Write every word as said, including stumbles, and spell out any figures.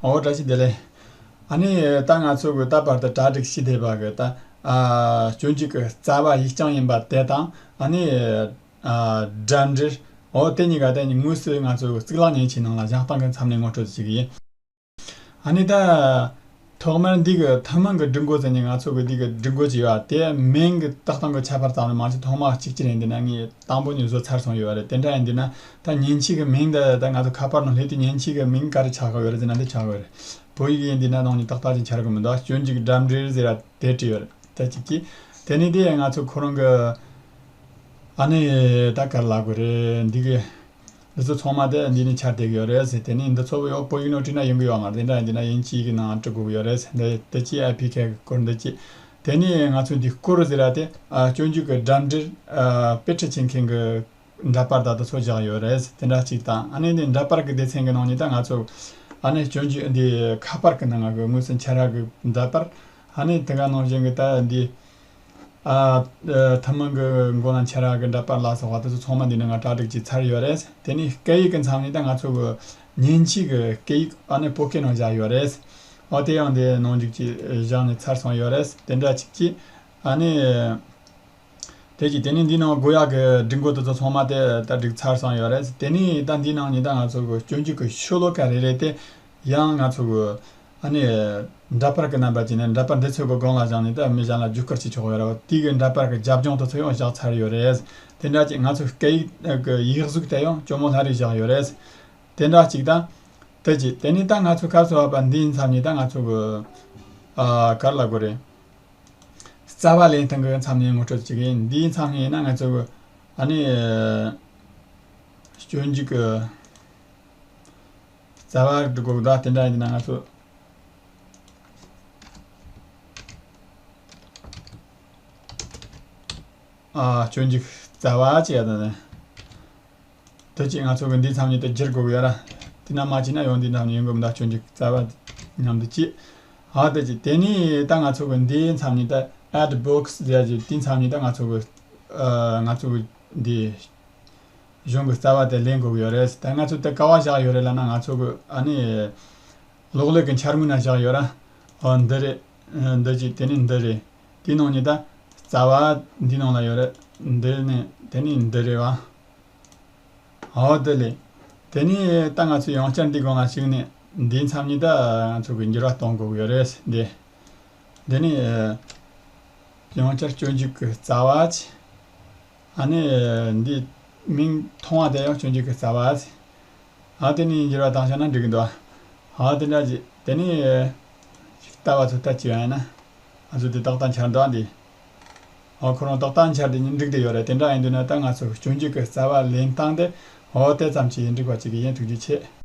ཨོ་བཀྲ་ཤིས་བདེ་ལེགས། ཨ་ནི་ད་ང་ཚོ་གི་ད་བར་དུ་གྲ་སྒྲིག་བྱས་བསྡད་པ་གི་ད་ཨ་སྤྱོད་འཇུག་གི་རྩ་བ་ཡིག་རྐྱང་ཡིན་པ་དེ་དང་། ཨ་ནི་ཨ་སྒྲ་འགྲེལ། ཨོ་དེ་གཉིས་ཀ་དེ་དངོས་སུ་ང་ཚོ་གི་གཙུག་ལག་མཉེན་ཆས་ནང་ལ་བཞེངས་སྟངས་ཀྱི་མཚམས་ནས་ངོ་སྤྲོད་ཅིག་ཡིན། ཨ་ནི་ད་ཐོག་མར་འདི་གི་ཐུན་མོང་གི་སྒྲིག་འགོད་ཟེར་ནས་ང་ཚོ་གི་འདི་གི་སྒྲིག་འགོད་ཅིག་ཡོད་པ་དེ་མིང་གི་བཏགས་སྟངས་ཀྱི་ཁྱད་པར་ཙམ་ལས་མ་གཞི་ཐོག་མ་གཅིག་གྱུར་ཡིན། འདི་ན་ངས་དང་པོ་ནས་བཟོ་ཚར་སོང་ཡོད་པ་རེད། དེ་འདྲ་ཡིན་འདི་ན་ད་མཉེན་ཆས་ཀྱི་མིང་འདི་ད་ང་ཚོ་ཁ་པར་ནང་སླེབས་དུས་མཉེན་ཆས་ཀྱི་མིང་ག་རེ་ཆགས་ཀྱི་ཡོད་རེད་ཟེར་ན་འདི་ཆགས་ཀྱི་ཡོད་རེད། བོད་ཡིག་ཡིན་འདི་ན་ནང་ནས་ཏག་ཏག་ཅིག་འཆར་གི་མི་འདུག་སྤྱོད་འཇུག་སྒྲ་འགྲེལ་ཟེར་བ་དེ་བྲིས་ཡོད་རེད། ད་གཅིག་གིས་དེ་ནས་དེ་ང་ཚོ་ཁོ་རང་གི་ཨ་ནི་ད་ག་རེ་ལབ་དགོས་རེད། འདི་གི་འདི་ཚོ་ཚང་མ་དེ་འདི་ནས་འཆར་བསྡད་ཀྱི་ཡོད་རེད་ཟེར། དེ་ནས་འདི་ཚོ་ཡང་བོད་ཡིག་ནང་བྲིས་ན་ཡོང་གི་ཡོད་མ་རེད། དེ་འདྲ་ཡིན་འདི་ན་དབྱིན་ཇིའི་གི་ནང་འབྲི་དགོས་ཀྱི་ཡོད་རེད་ཟེར། འདི་དེ་གཅིག་ཨེ་ཕི་ཁེ་གི་སྐོར་འདི་གཅིག་དེ་ནས་ང་ཚོ་འདི་སྐོར་ཟེར་ར་དེ་ཨ་སྤྱོད་འཇུག་གི་སྒྲ་འགྲེལ་ཨ་དཔེ་ཁྲིད་བྱེད་མཁན་གི་འདྲ་པར་དང་དེ་ཚོ་བཞག་ཡོད་རེད། དེ་འདྲ་གཅིག་དང་། ཨ་ནི་འདི་འདྲ་པར་གི་སྡེ་ཚན་གི་ནང་ནས་ད་ང་ཚོ་ཨ་ནི་སྤྱོད་འཇུག་འདི་ཁ་པར་གི་ནང་གི་དངོས་སུ་འཆར་བ་གི་འདྲ་པར། ཨ་ནི་དེ་ག་ནང་བཞིན་གི་ད་འདི་ཨ་ཨ་ཐུན་མོང་གི་མགོ་ལ་འཆར་བ་གི་འདྲ་པར་ལ་སོགས་པ་དེ་ཚོ་ཚང་མ་འདི་ནས་ང་གྲ་སྒྲིག་ཅིག་ཚར་ཡོད་རེད། དེ་ནས་སྐད་ཡིག་གི་མཚམས་ནས་ད་ང་ཚོ་གི་མཉེན་ཆས་གི་སྐད་ཡིག་ཨ་ནི་བོད་སྐད་ནང་བཞག་ཡོད་རེད། ཨོ་དེ་ཡང་འདི་ནང་འཇུག་ཅིག་བཞག་ནས་ཚར་སོང་ཡོད་རེད། དེ་འདྲ་གཅིག་གིས་ཨ་ནི། དེ་གཅིག་དེ་ནས་འདི་ནང་དགོས་ཡག་གི་སྒྲིག་འགོད་དེ་ཚོ་ཚང་མ་དེ་ད་སྒྲིག་ཚར་སོང་ཡོད་རེད། དེ་ནས་ད་འདི་ནང་ནས་ད་ང་ཚོ་གི་སྤྱོད་འཇུག་གི་ཤོ་ལོ་ཀ་རེ་རེ་དེ་ཡང་ང་ཚོ་གི་ཨ་ནི་འདྲ་པར་གི་རྣམ་པ་ཅིག་ནས་འདྲ་པར་འདི་ཚོ་གི་སྒང་ལ་བཞག་ནས་ད་མི་གཞན་ལ་བརྒྱུད་སྐུར་བྱེད་ཆོག་ཡོད་རེད། དེ་གི་འདྲ་པར་གི་རྒྱབ་ལྗོངས་དེ་ཚོ་ཡང་བཞག་ཚར་ཡོད་རེད། དེ་འདྲ་ཅིག་ང་ཚོ་སྐད་ཡིག་གི་ཡིག་གཟུགས་དེ་ཡང་ཇོ་མོ་ལྷ་རིས་བཞག་ཡོད་རེད། དེ་འདྲ་ཅིག་དང་། དེ་གཅིག་དེ་ནས་ད་ང་ཚོ་སྐབས་སུ་བབ་པ་འདིའི་མཚམས་ནས་ད་ང་ཚོ་གི་ཨ་ག་རེ་ལབ་དགོས་རེད། རྩ་བ་ལེན་སྟངས་ཀྱི་མཚམས་ནས་ངོ་སྤྲོད་ཅིག་ཡིན། འདིའི་མཚམས་ནས་ཡིན་ན་ང་ཚོ་གི་ཨ་ནི་སྤྱོད་འཇུག་གི་རྩ་བ་འགྲིག་གོ་གི་ད་དེ་འདྲ་ཡིན་ན་ང་ཚོ་ཨ་སྤྱོད་འཇུག་རྩ་བ་ཅེས་ཡ་ད་ནི། དེ་གཅིག་ང་ཚོ་གི་འདིའི་མཚམས་ནས་དེ་བསྒྱུར་དགོས་ཀྱི་ཡོད་ར། དེ་ན་མ་བྱས་ན་ཡང་འདིའི་མཚམས་ནས་ཡོང་གི་མི་འདུག་སྤྱོད་འཇུག་རྩ་བ་མཉམ་དུ་བྱས། ཨ་དེ་གཅིག་དེ་ནས་ད་ང་ཚོ་གི་འདིའི་མཚམས་ནས་ད་add box ཟེར་གྱི་དེའི་མཚམས་ནས་ད་ང་ཚོ་གི་ཨ་ང་ཚོ་གི་འདི་གཞུང་གི་རྩ་བ་དེ་ལེན་དགོས་ཀྱི་ཡོད་རེད། ད་ང་ཚོ་དེ་ག་བ་བཞག་ཡོད་རེད་ལབ་ན་ང་ཚོ་གི་ཨ་ནི་གློག་ཀླད་ཀྱི་འཆར་ངོས་ན་བཞག་ཡོད་ར། ཨོ་འདི་རེད། འདི་གཅིག་དེ་ནས་འདི་རེད། དེའི་ནང་ནས་ད་རྩ་བ་འདི་ནང་ལ་ཡོད་རེད། འདི་ནས་དེ་ནས་འདི་རེད་བ། ཨོ་དེ་ལས། དེ་ནས་ད་ང་ཚོ་ཡང་བསྐྱར་འདི་སྒང་ལ་ཞུགས་ནས་འདིའི་མཚམས་ནས་ད་ང་ཚོ་གི་འགྱུར་བ་གཏོང་དགོས་ཀྱི་ཡོད་རེད་འདི། འདི་ནས་ཡང་བསྐྱར་སྤྱོད་འཇུག་གི་རྩ་བ་ཅིག་ཨ་ནི་འདི་མིང་མཐོང་བ་དེ་ཡང་སྤྱོད་འཇུག་གི་རྩ་བ་ཅིག་ཨ་དེ་ནས་འགྱུར་བ་བཏང་བྱས་ན་འགྲིག་གི་འདུག་ཨ་དེ་འདྲ་ཅིག་དེ་ནས་ལྟ་བ་ཚོ་ལྟ་ཅི་ཡང་ཡིན་ན། ང་ཚོ་དེ་ཏག་ཏག་འཆར་འདུག་འདི། ཨོ་ཁོ་རང་ཏག་ཏག་འཆར་དེ་ཉིད་འགྲིག་བསྡད་ཡོད་རེད། དེ་འདྲ་ཡིན་དུས་ན་ད་ང་ཚོ་སྤྱོད་འཇུག་གི་རྩ་བ་ལེན་སྟངས་དེ་ཨོ་དེ་ཙམ་གྱིས་འགྲིག་པ་ཅིག་ཡིན། ཐུགས་རྗེ་ཆེ།